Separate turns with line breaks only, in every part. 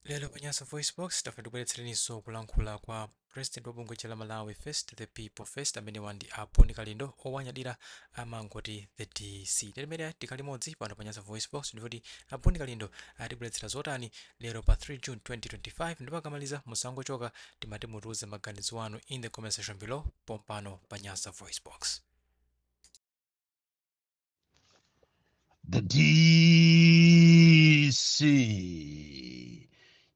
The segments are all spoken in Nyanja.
Lero pa Nyasa VoiceBox tafuna tibweretsereninso kulankhula kwa President wa bungwe la Malawi First, The People First, amenewa ndi a Bon Kalindo, owanyadira amangoti The DC. Limene tikali limodzi pano pa Nyasa VoiceBox, ndikuti a Bon Kalindo atibweretsera zotani lero pa 3 June 2025. Ndipo akamaliza, musangochoka, timati mutiuze maganizo anu in the comment section below pompano pa Nyasa VoiceBox.
The DC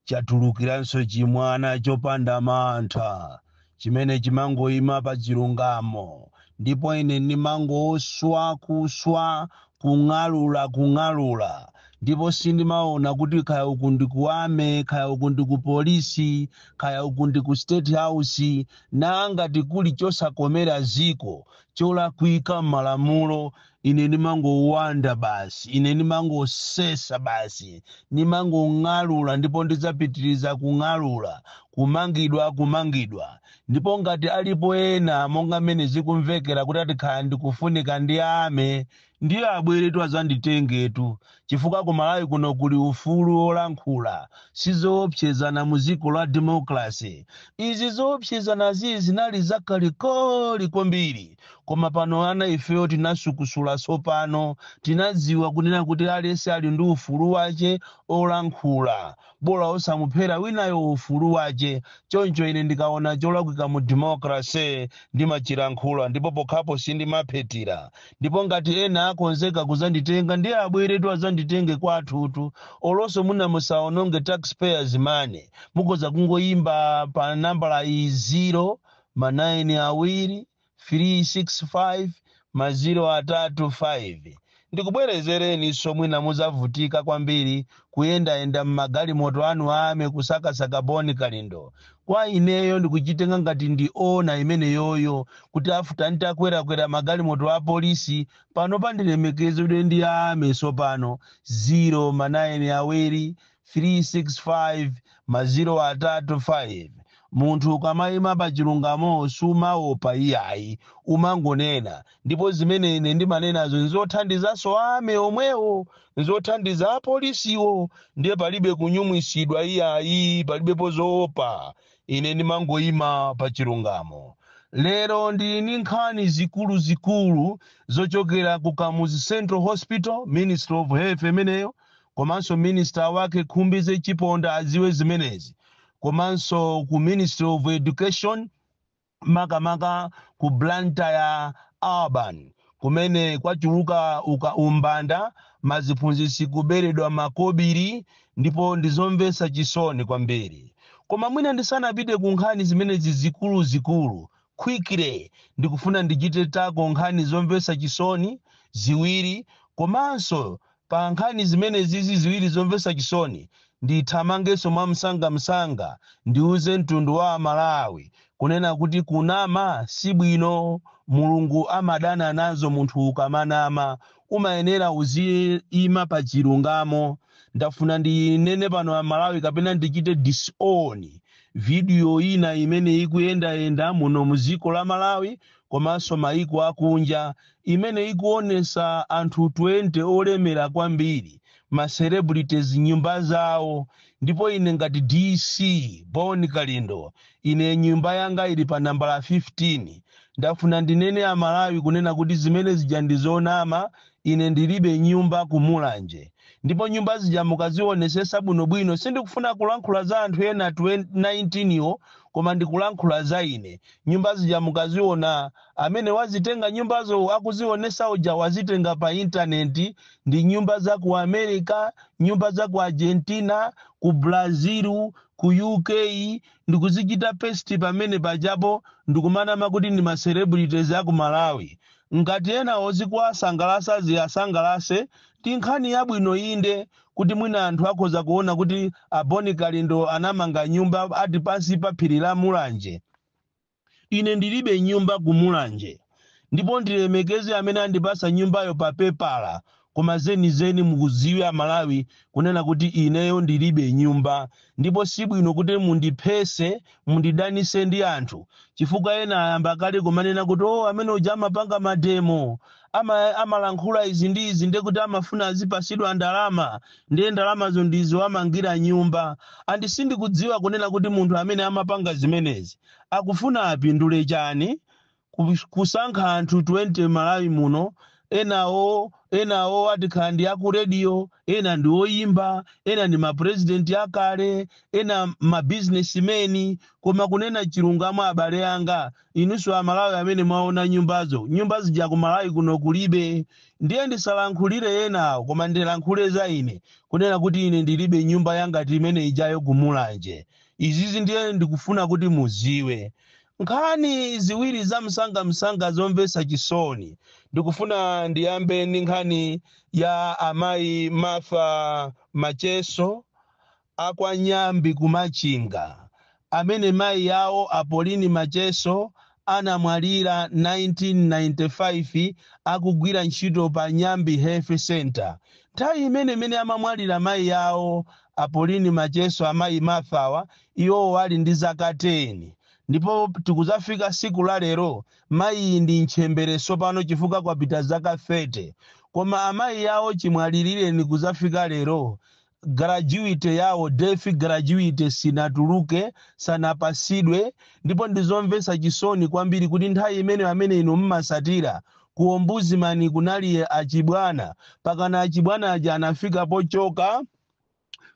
chatulukiranso chimwana chopanda mantha chimene chimangoyima pa chilungamo, ndipo ine ndimangoswa kuswa, kung'alula kung'alula, ndipo sindimaona kuti kaya uku ndi ku army, kaya uku ndi ku polisi, kaya uku ndi ku State House. Nangati kuli chosakomera ziko, cholakwika m'malamulo, ine ndimangowanda basi, ine ndimangosesa basi, ndimangong'alula, ndipo ndidzapitiriza kung'alula, kumangidwa kumangidwa. Ndipo ngati alipo ena, monga mmene zikumvekera kuti atikhala ndikufunika ndi army, ndiye abweretu adzanditengetu, chifukwa ku Malawi kuno kuli ufulu wolankhula, sizoopsezana mu dziko la democracy. Izi zoopsezanazi zinali zakalekale kwambiri, koma pano ana ifeyo tinasukusula. Tsopano tinadziwa kunena kuti aliyense ali ndi ufulu wace olankhula, bola osamuphera winayo ufulu wace. Choncho ine ndikaona cholakwika mu democracy ndimachilankhula, ndipo pokhapo sindimaphetira. Ndipo ngati ena akonzeka kuzanditenga, ndiye abweretu adzanditenge kwathutu. Olonso muna musaononge taxpayers money, mukhoza kungoyimba pa nambala iyi: 0 ma 9 awiri 365 ma 0 atatu 5. Ndikubwerezereni, mwina muzavutika kwambiri kuyendayenda m'magalimoto anu army kusakasaka Boni Kalindo. Kwa ineyo ndikuchitenga ngati ndi honour imeneyoyo, kuti after ntakwerakwera magalimoto a polisi, pano pandilemekezedwe ndi army. Sopano 0 ma 9 awiri 365 ma 0 atatu 5. Munthu ukamayima pa chilungamo sumaopa iyayi, umangonena. Ndipo zimene ine ndimanenazo nzothandizanso army omwewo, nzothandiza apolisiwo. Ndiye palibe kunyumwisidwa iyayi, palibepo zoopa, ine ndimangoyima pa chilungamo. Lero ndili ndi nkhani zikuluzikulu zochokera ku Kamuzu Central Hospital, Ministry of Health imeneyo, komanso minister wake Khumbize Chiponda adziwe zimenezi, komanso ku Ministry of Education, makamaka ku Blantyre Urban, kumene kwachuluka uka umbanda, maziphunzitsi kuberedwa makobiri, ndipo ndizomvetsa chisoni kwambiri. Koma mwina ndisanapite ku nkhani zimenezi zikuluzikulu, quickly ndikufuna ndichite tackle nkhani zomvetsa chisoni ziwiri. Komanso pa nkhani zimenezizi ziwiri zomvetsa chisoni, ndithamangenso mwamsangamsanga ndiuze mtundu wa Malawi kunena kuti kunama si bwino. Mulungu amadana nazo. Munthu ukamanama, umayenera uziyima pa chilungamo. Ndafuna ndinene pano Amalawi, kapena ndichite disown video ina imene ikuyendayenda muno mu dziko la Malawi komanso maiko akunja, imene ikuonesa anthu 20 olemera kwambiri, ma celebrities, nyumba zawo. Ndipo ine ngati DC Bon Kalindo, ine nyumba yanga ili pa nambala 15. Ndafuna ndinene Amalawi kunena kuti zimene zija ndizonama. Ine ndilibe nyumba kumulanje, ndipo nyumba zija mukazionesesa bwinobwino, sindikufuna kulankhula za anthu ena 19 iwo, koma ndikulankhula za ine. Nyumba zija mukaziona, amene wazitenga nyumbazo akuzionesa uja wazitenga pa intaneti. Ndi nyumba za ku America, nyumba za ku Argentina, ku Brazil, ku UK, ndikuzichita paste pamene pajapo, ndikumanama kuti ndi ma celebrities aku Malawi. Ngati ena ozikuwasangalasa, ziyasangalase, ndi nkhani yabwino inde, kuti mwina anthu akhoza kuona kuti Aboni Kalindo anamanga nyumba ati pansi pa phiri la Mulanje. Ine ndilibe nyumba ku Mulanje, ndipo ndilemekeze amene andipasa nyumbayo pa pepala, koma zenizeni mukudziwe Amalawi kunena kuti ineyo ndilibe nyumba. Ndipo sibwino kuti mundiphese, mundidanise ndi anthu, chifukwa ena ayamba kale kumanena kuti, "Oh, amene uja amapanga mademo." Amalankhula izi ndi izi, ndiye kuti amafuna azipasidwa ndalama, ndiye ndalamazo ndizowamangira nyumba. And sindikudziwa kunena kuti munthu amene amapanga zimenezi akufuna apindule chani. Kusankha anthu 20 Malawi muno, enawo atikhala ndi aku radio, ena ndi oyimba, ena ndi mapurezidenti akale, ena mabusinessmen. Koma kunena chilungamo, abale anga, inunso Amalawi amene mwaona nyumbazo, nyumba zija ku Malawi kuno kulibe. Ndiye ndisalankhulire enawo, koma ndilankhule za ine, kunena kuti ine ndilibe nyumba yangati imene ijayo kumulanje. Izizi ndiye ndikufuna kuti muziwe. Nkhani ziwiri za msangamsanga zomvetsa chisoni. Ndikufuna ndiyambe ndi nkhani ya amayi Martha Macheso akwanyambi kumachinga, amene mayi yawo Apolini Macheso anamwalira 1995 akugwira ntchito pa Nyambi Health Center. Nthawi imene amamwalira mayi yawo Apolini Macheso, amayi Marthawa, iwowo ali ndi zaka 10. Ndipo tikuzafika siku la lero, mayi ndi ntchembere pano chifukwa kwapita zaka 30, koma amayi yawo chimwalirireni kuzafika lero gratuity yawo, death gratuity, sinatuluke, sanapasidwe. Ndipo ndizomvetsa chisoni kwambiri kuti nthawi imene amene inu mmasatira ku ombudsman kunali achibwana, pakana achibwana aja anafika pochoka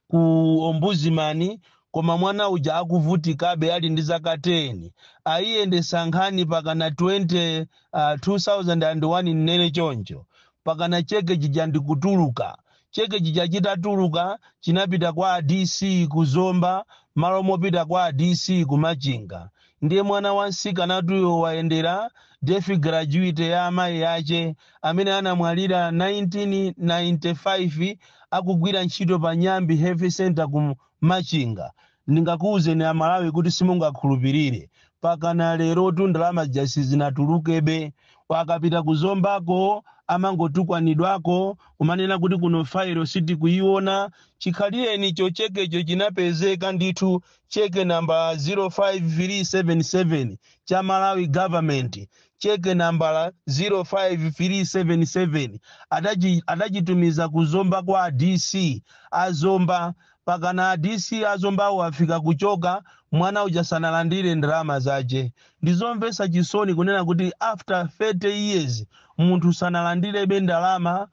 ku ombudsman, koma mwana uja akuvutikabe ali ndi zaka 10. Ayiyendesa nkhani pakana 20 2001, nnene choncho, pakana cheke chija ndikutuluka. Cheke chija chitatuluka chinapita kwa DC kuzomba malo mopita kwa DC kumachinga. Ndiye mwana wa msikanatuyo wayendera death gratuity ya amayi ache amene anamwalira 1995 akugwira ntchito pa Nyambi Health Center ku Machinga. Ndingakuwuzeni Amalawi kuti simungakhulupirire, pakana lero tu ndalama zija zinatulukebe. Akapita kuzombako amangotukwanidwako, kumanena kuti kuno failo sitikuiona. Chikhalireni chekecho chinapezeka ndithu, cheke namba 05377 cha Malawi government, cheke nambala 05377 adachitumiza kuzomba kwa DC azomba. Pakana DC azombawo afika kuchoka, mwana uja sanalandire ndalama zace. Ndizomvetsa chisoni kunena kuti after 30 years munthu sanalandirebe ndalama,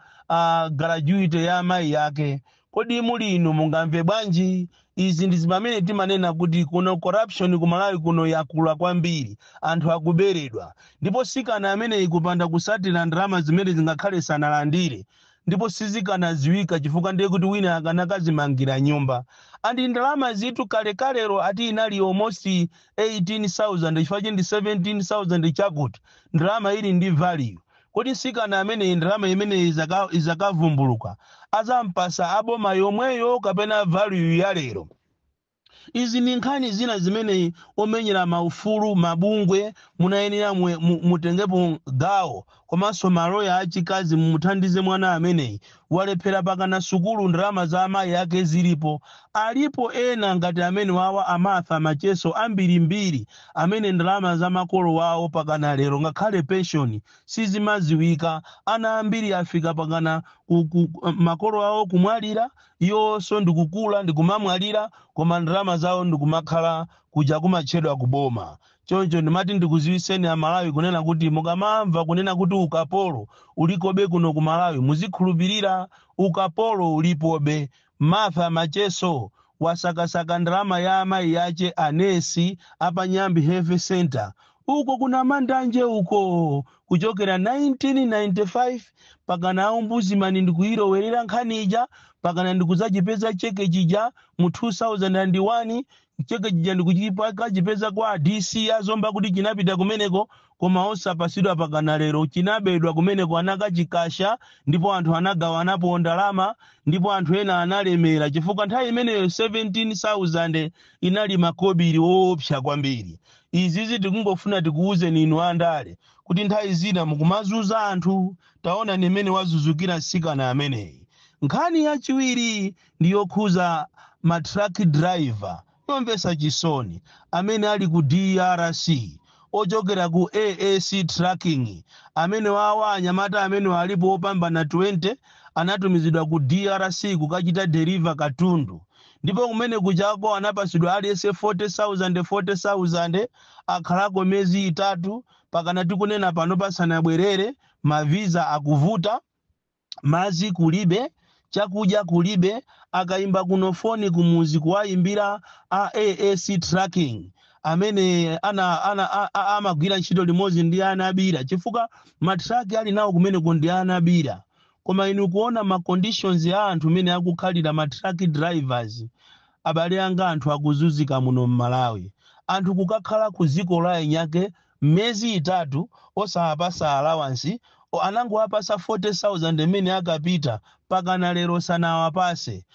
gratuity ya amayi yake. Kodi muli inu mungamve bwanji? Izi ndi pamene timanena kuti kuno corruption ku Malawi kuno yakula kwambiri, anthu akuberedwa. Ndipo sikana amene ikupanda kusatira ndalama zimene zingakhale sanalandire, ndipo sizikanaziwika, chifukwa ndiye kuti wina akanakazimangira nyumba. And ndalama zitu kalekalero ati inali almost 18,000, chifukwa chindi 17,000 chakuti ndalama ili ndi value. Kodi sikana amene ndalama imene izakavumbuluka azampasa aboma yomweyo kapena value ya lero? Izi ndi nkhani zina zimene omenyera maufulu, mabungwe, munayenera mutengepo gawo, komanso maloya achikazi mumuthandize mwana ameneyi. Walephera pakana sukulu, ndalama za amayi ake zilipo. Alipo ena ngati amene wawa amartha Macheso ambirimbiri amene ndalama za makolo wawo pakana lero ngakhale pension sizimaziwika. Ana ambiri afika pakana makolo awo kumwalira, iwonso ndikukula ndikumamwalira, koma ndalama zawo ndikumakhala kuja kumatchedwa kuboma. Choncho ndimati ndikuziwiseni Amalawi kunena kuti mukamamva kunena kuti ukapolo ulikobe kuno ku Malawi, muzikhulupirira ukapolo ulipobe. Martha Macheso wasakasaka ndalama ya amayi yache anesi apanyambi Health Center uko kuna Mandanje uko kuchokera 1995, pakana aombudsman ndikuyilowerera nkhani ija, pakana ndikuzachipeza cheke chija mu 2001. Cheke chija ndikuchipeza kwa DC azomba kuti chinapita kumeneko, koma osapasidwa pakana lero. Chinabedwa kumeneko, anakachikasha, ndipo anthu anagawanapo ndalama, ndipo anthu ena analemera, chifukwa nthawi imeneyo 17,000 inali makobiri woopsa kwambiri. Izizi tikungofuna tikuwuzeni inu andale kuti nthawi zina mukumazuza anthu. Taona nimene wazuzukira msikana ameneyi. Nkhani yachiwiri ndi yokhuza ma truck driver yomvetsa chisoni amene ali ku DRC. Ochokera ku AAC Trucking amene wawa, anyamata amene alipo opambana 20 anatumizidwa ku DRC kukachita deliver katundu, ndipo kumene kuchako anapasidwa aliyense 40,000 40,000. Akhalako miyezi 3, pakana tikunena pano pasanabwerere. Mavisa akuvuta, madzi kulibe, chakudya kulibe. Akayimba kuno foni kumuzi kuwayimbira a AAC Trucking amene amagwira ntchito limodzi ndi anabira, chifukwa matraki ali nawo kumeneko ndi anabira. Koma inu kuona ma conditions ya anthu amene akukhalira, ma truck drivers, abale anga, anthu akuzunzika muno mMalawi. Anthu kukakhala ku dziko la enyake miyezi 3 osawapasa allowance, anangowapasa 40,000 imene akapita, pakana lero sanawapase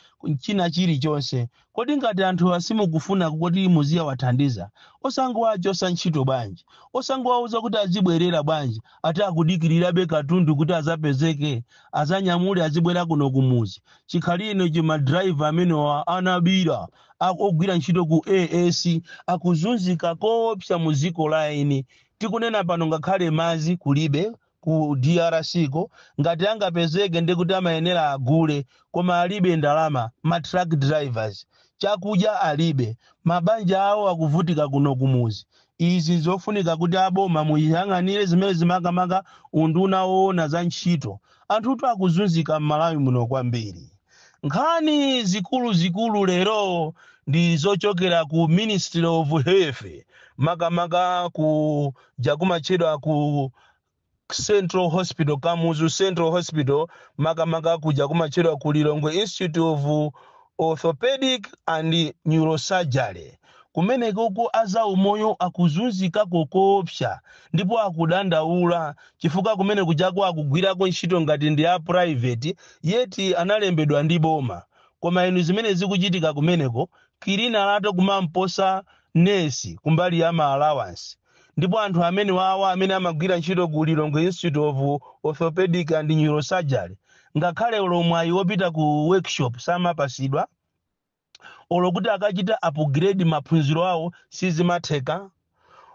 china chilichonse. Kodi ngati anthu asimukufuna kuti muziyawathandiza, osangowachosa ntchito bwanji? Osangowauza kuti azibwerera bwanji? Ati akudikirirabe katundu kuti azapezeke, azanyamule, azibwera kuno kumuzi. Chikhalire chimadraiva amene anabira ogwira ntchito ku AAC akuzunzika koopsa mu dziko la eni. Tikunena pano ngakhale madzi kulibe ku DRC ko. Ngati angapezeke ndikuti amayenera agule, koma alibe ndalama ma truck drivers. Chakudya alibe, mabanja awo akuvutika kuno kumuzi. Izi zofunika kuti aboma muyang'anire zimene zimakamaka unduna woona za ntchito. Anthutu akuzunzika m'Malawi muno kwambiri. Nkhani zikuluzikulu lero ndi zochokera ku Ministry of Health, makamaka ku jakumatchedwa ku Central Hospital, Kamuzu Central Hospital, makamaka kuja kumatchedwa ku Lilongwe Institute of Orthopedic and Neurosurgery. Kumeneko azaumoyo akuzunzikako koopsa ndipo akudandaula chifukwa kumene kujako akugwirako ntchito ngati ndi a private, yet analembedwa ndi boma. Koma inu, zimene zikuchitika kumeneko, cleaner lato kumamposa nesi kumbali ya ma allowance. Ndipo anthu amene wawa amene amagwira ntchito ku Lilongwe Institute of Orthopedic and Neurosurgery, ngakhale mwayi wopita ku workshop samapasidwa, olo kuti akachita upgrade maphunziro awo sizimatheka,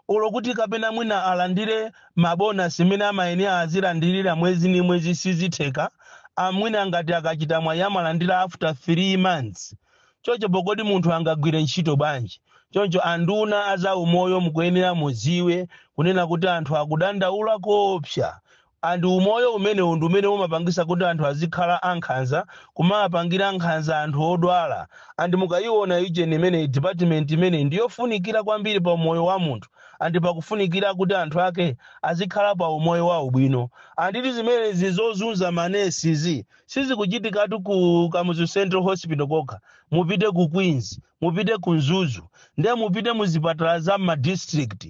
olo kuti kapena mwina alandire mabonus imene amayenera azilandirira mwezi ndi mwezi sizitheka. Amwina ngati akachita mwayi amalandira after 3 months. Choncho pokoti munthu angagwire ntchito bwanji? Choncho anduna azaumoyo mukuyenera mudziwe kunena kuti anthu akudandaula koopsa. And umoyo umenewu ndi umene umapangisa kuti anthu azikhala ankhanza, kumapangira nkhanza anthu odwala. And mukayiona ijeni imene department imene ndiyofunikira kwambiri pa umoyo wa munthu, and pakufunikira kuti anthu ake azikhala pa umoyo wawo bwino. Anditi zimenezi zozunza manesizi sizikuchitikatu ku Kamuzu Central Hospital kokha. Mupite ku Queens, mupite ku Mzuzu, ndiye mupite muzipatala za madistrict,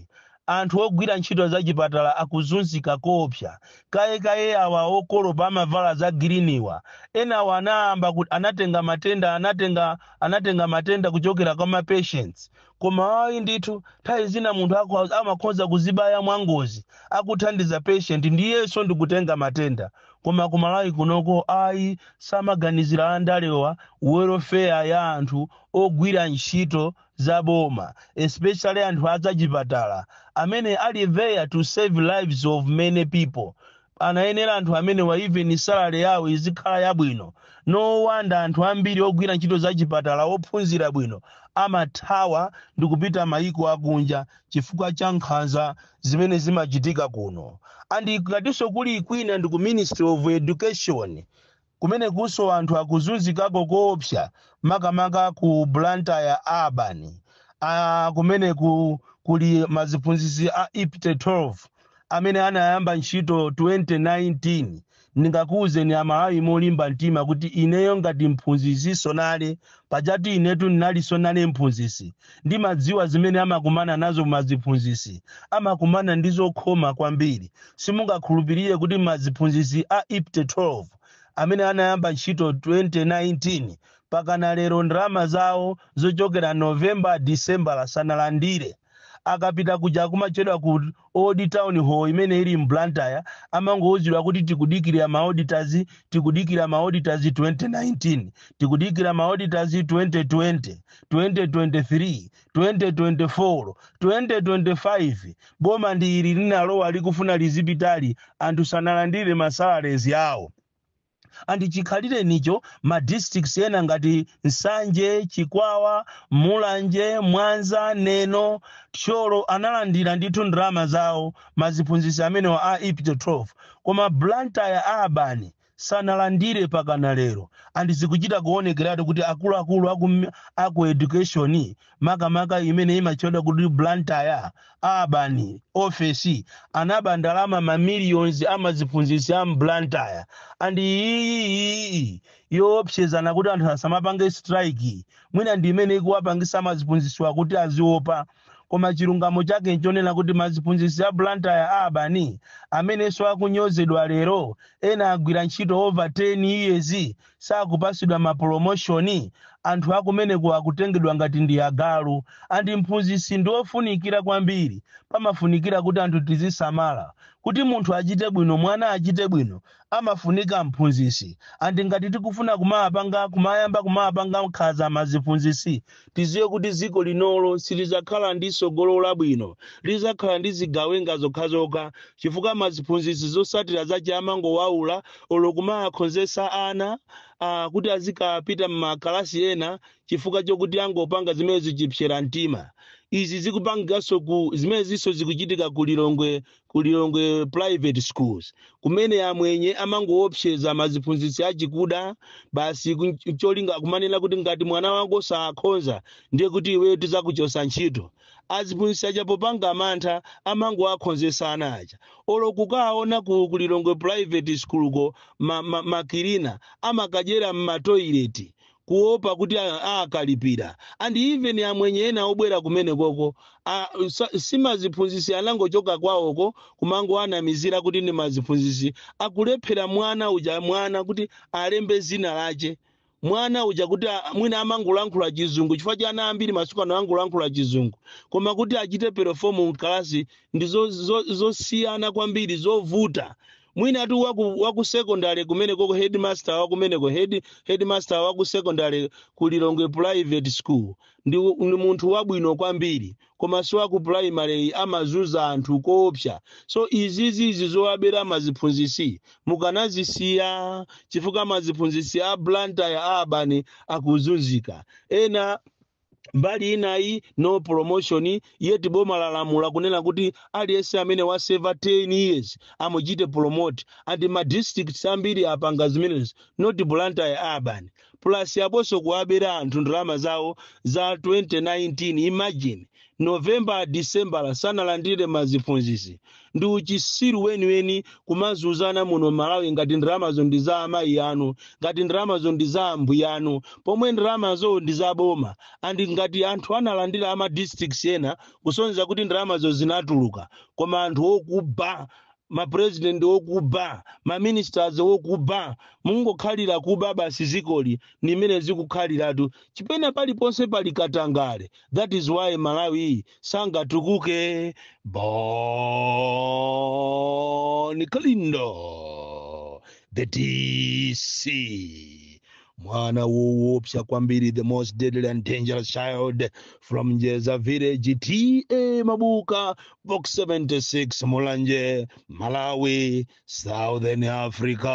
anthu ogwira ntchito za chipatala akuzunzika koopsa. Kayekaye awa okolopa amavala za greenwa, enawo anayamba kuti anatenga matenda, anatenga matenda kuchokera kwa ma patients. Koma ayi ndithu, nthawi zina munthu amakhoza kuzibaya mwangozi akuthandiza patient, ndiyenso ndikutenga matenda. Koma kumalawi kunoko ayi, samaganizira andalewa welfare ya anthu ogwira ntchito za boma, especially anthu azachipatala amene ali there to save lives of many people. Anayenera anthu amene wa even salary yawo izikhala yabwino. No wonder anthu ambiri ogwira ntchito za chipatala ophunzira bwino amathawa ndi kupita mayiko akunja chifukwa cha nkhanza zimene zimachitika kuno. And ngatinso kuli kwina ndi ku Ministry of Education. Kumene kuso anthu akuzunzikako koopsa, makamaka ku Blantyre Urban. Kumene kuli maziphunzitsi a IPTE 12 amene anayamba ntchito 2019. Ndingakuwuzeni Amalawi molimba mtima kuti ineyo ngati mphunzitsi sonale, pajatu inetu ndinalinso nale mphunzitsi, ndimadziwa zimene amakumana nazo maziphunzitsi. Amakumana ndi zokhoma kwambiri. Simungakhulupirire kuti maziphunzitsi a IPTE 12 amene anayamba ntchito 2019 pakana lero ndalama zawo zochokera November, December sanalandire. Akapita kuja kumachedwa ku Old Town Hall imene ili m'Blantyre, amangouzidwa kuti tikudikirira ma auditors, tikudikira ma auditors 2019, tikudikira ma auditors 2020, 2023, 2024, 2025. Boma ndi ili linalowa likufuna lizipitali, anthu sanalandire ma salaries yawo. And chikhalire nicho ma districts ena ngati Nsanje, Chikwawa, Mulanje, Mwanza, Neno, Thyolo analandira ndithu ndalama zawo maziphunzitsi amenewa a IPTE 12, koma Blantyre Urban sanalandire pakana lero. And zikuchita kuonekeratu kuti akuluakulu aku education, makamaka imene imatchedwa kuti Blantyre Urban office, anaba ndalama ma millions amaziphunzitsi a Blantyre. And iyi yoopsezana kuti anthu asamapange strike mwina ndi imene ikuwapangisa amaziphunzitsiwa kuti aziopa. Koma chilungamo chake nchonena kuti maziphunzitsi a Blantyre Urban amenenso akunyozedwa lero, ena agwira ntchito over 10 years sakupasidwa ma promotion. Anthu akumeneko akutengedwa ngati ndi agalu. And mphunzitsi ndi ofunikira kwambiri. Pamafunikira kuti anthu tizisamala kuti munthu achite bwino, mwana achite bwino, amafunika mphunzitsi. And ngati tikufuna kumapanga, kumayamba kumapanga nkhanza maziphunzitsi, tiziwe kuti dziko linolo silizakhala ndi tsogolo labwino, lizakhala ndi zigawenga zokhazokha, chifukwa maziphunzitsi zosatira zache amangowaula olo kumakhonzesa ana kuti azikapita m'makalasi ena chifukwa chokuti angopanga zimene zichipsera mtima. Izi zikupangikanso ku zimene zinso zikuchitika ku Lilongwe, ku Lilongwe private schools, kumene amwenye amangoopseza maziphunzitsi achikuda basi, cholinga kumanena kuti ngati mwana wangu sakhonza ndiye kuti iweyo tizakuchosa ntchito. Aziphunzitsi aja popanga mantha amangoakhonzesa ana aja. Olo kukaona ku Lilongwe private school ko ma cleaner amakadyera m'ma toilet kuopa kuti akalipira. And even amwenye ena obwera kumene koko simaziphunzitsi, anangochoka kwawoko kumangoanamizira kuti ndi maziphunzitsi. Akulephera mwana uja, mwana kuti alembe zina lache, mwana uja kuti mwina amangolankhula Chizungu, chifukwa cha ana ambiri masiku ano angolankhula Chizungu, koma kuti achite perform mkalasi ndi zosiyana kwambiri, zovuta. Mwina ati waku secondary kumene koko, headmaster wakumeneko, headmaster waku secondary ku Lilongwe private school ndi munthu wabwino kwambiri, koma si waku primary, amazuza anthu koopsa. So izizizi zowabera maziphunzitsi mukanazisiya, chifukwa maziphunzitsi a Blantyre Urban akuzunzika. Ena mbali inayi no promotion, yeti boma lalamula kunena kuti aliyense amene waseva 10 years amuchite promote. And ma districts ambiri apanga zimenezi, not Blantyre Urban. Plus aponso kuwabera anthu ndalama zawo za 2019. Imagine, November, December sanalandire maziphunzitsi. Ndi uchisiru weniweni kumazuzana muno Malawi ngati ndalamazo ndi za amayi anu, ngati ndalamazo ndi za ambuye anu, pomwe ndalamazo ndi za boma. And ngati anthu analandira ama districts ena, kusonyeza kuti ndalamazo zinatuluka. Koma anthu okuba, ma president okuba, ma ministers okuba, mungokhalira kuba basi. Zikoli nimene zikukhaliratu, chipena paliponse pali katangale. That is why Malawi sangatukuke. Bon Kalindo, the DC, mwana woopsa kwambiri, the most deadly and dangerous child from Njeza village, T/A Mabuka, Box 76, Mulanje, Malawi, Southern Africa.